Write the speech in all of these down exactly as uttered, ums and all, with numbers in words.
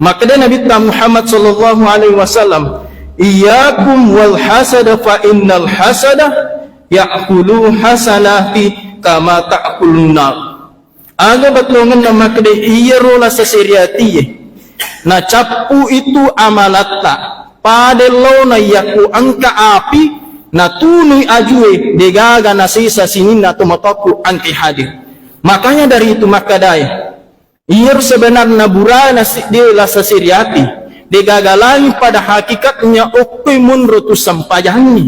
Makkeda Nabitta Muhammad sallallahu alaihi wasallam, "Iyyakum wal hasada fa innal hasada ya'kulu hasanati kama ta'kulun nar." Aga bettuangenna makkeda iyaro lasa seri atie, nacappu itu amalatta, pada laona yakko engka api, natunui ajue, degaga nasesa sininna tomatoakku engkai hadir. Makanya dari itu makkedae, iyaro sebenarna burana siddi lasa seri ati, degaga laing pada hakikatnya okkoi monro tu sempajangngi.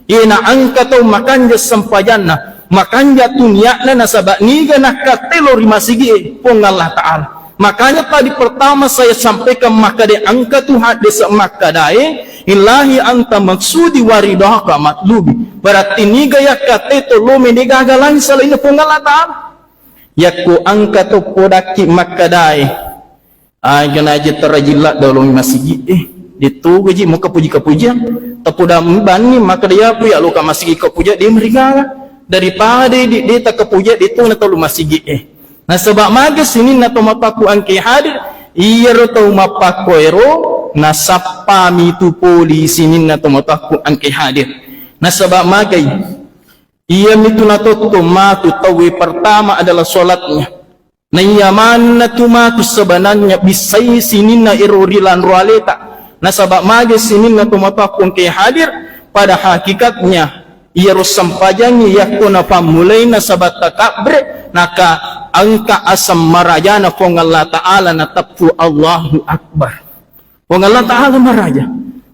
Iyena engka tau makanja sempajanna, makanja tu niatna nasaba niga nakkattelo ri masigie Puang Allah Ta'ala. Makanya tadi pertama saya sampaikan makkeda engka tu haddese makkedae, "Ilahi anta maksudi wa ridhaka matlubi." Berarti niga yakkatte to lo menegaga lain selain Puang Allah Ta'ala. Yakko engka to podakki makkedae, "Aga naje tarajilla dolo masigi e, de toga ji mo kapuji-kapujiang." Tapoda banni makkeda yaku ya loka masigi kapuja de merigala. Daripada de, de takapuja de to na tolo masigi e. Nasaba maga sininna tomatoakku engkai hadir, iyaro tau mappakkoero nasappami tu poli sininna tomatoakku engkai hadir. Nasaba magai, iyamitu natotto matu tauwe pertama adalah sholatnya. Naiya manenna tu matu sebenarnya bissai sininna ero ri lanro aleta. Nasaba maga sininna tomatoakku engkai hadir, pada hakikatnya iyaro sempajangngi yakko napammulai nasaba takabbre, naka engka aseng marajana Puang Allah Ta'ala nateppu Allahu Akbar. Puang Allah Ta'ala maraja.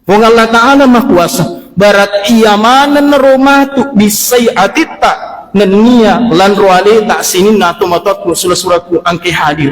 Puang Allah Ta'ala makuasa. Barat iya manenna ro matu bissai atitta nennia lanro aleta sininna tomatoakku sura-suraku engkai hadir.